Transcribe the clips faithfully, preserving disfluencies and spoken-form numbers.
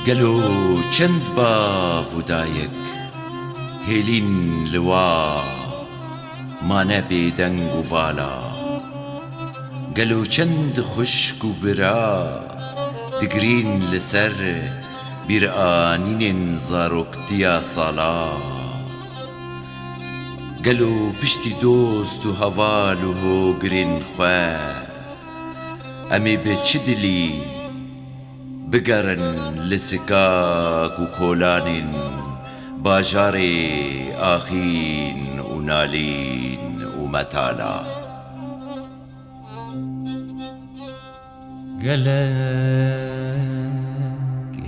Gelo çend bav û dayik hêlîn li wa mane bêdeng û vala? Gelo çend xwişk û bira digirîn li ser bîranînên zaroktiya sala? Gelo piştî dost û heval û hogirên xwe em ê bi çi dilî bigerin li sikak û kolanên bajarê axîn û nalîn û metala? Gelek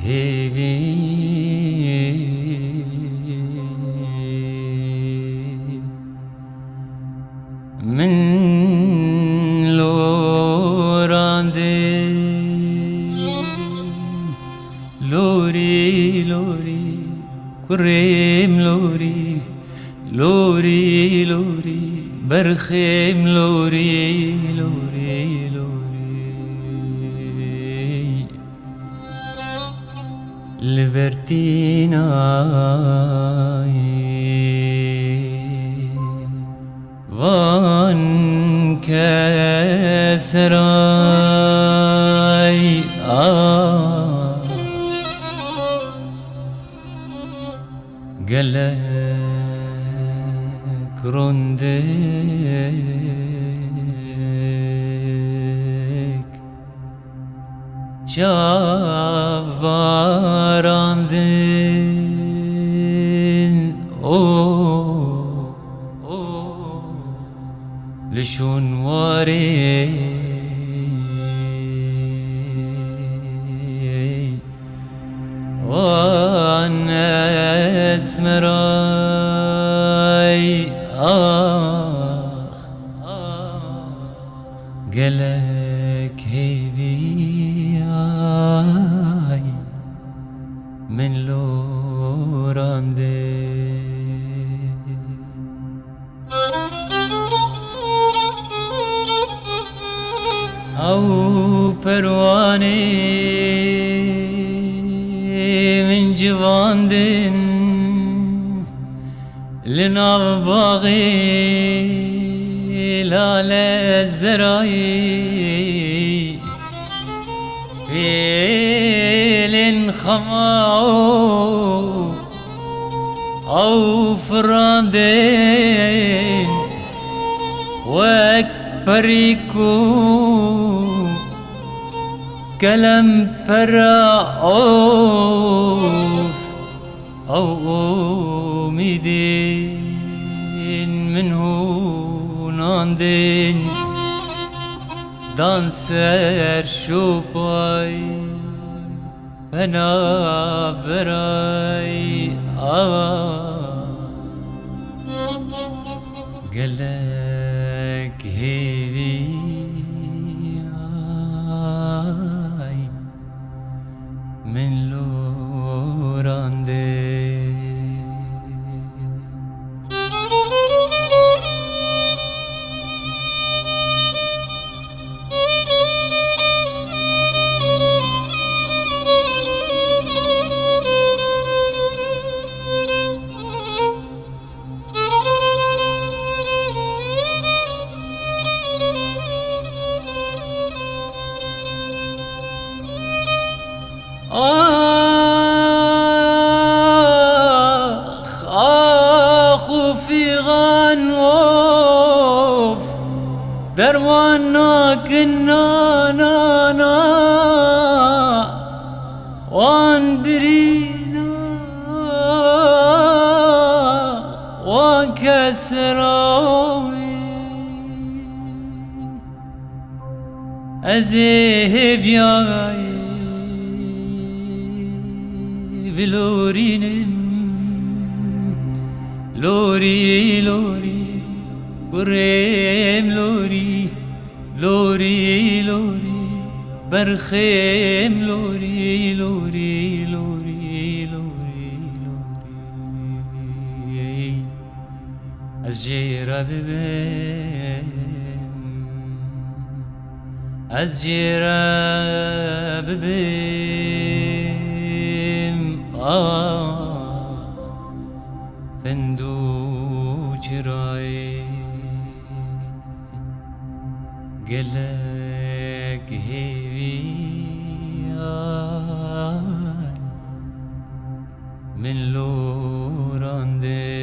hêvî min lorandin, lorî, lorî, kurêm lorî, lorî, lorî, berxêm lorî, lorî, lorî. Li ber tînayê van keseray, ah, gelek rondek çav barandin, o, o, li şûn warê wan esmeray, ax, ax. Gelek hêviyay min lorande. Ew perwanê min civandin. Li nav baxê lale zerayî, pêlên xema ew, ew firandên wek perî ku kelem pera ew. Ew umîdên min hûnandin, dan ser şopay penaberay, ah, gelek hêviyay. Min lorande. Ax, ax û fîxan of derwan nakin, na, na, na. Wan birîna, wan keserawî. Ez ê hêviyayê bilorînim. Lorî, lorî, kurêm lorî. Lorî, lorî, berxêm lorî, lorî, lorî, lorî, lorî. Ez jê re bibim, ez jê re bibim. Ah, findû çirayê gelek hêvî ay min lorandê.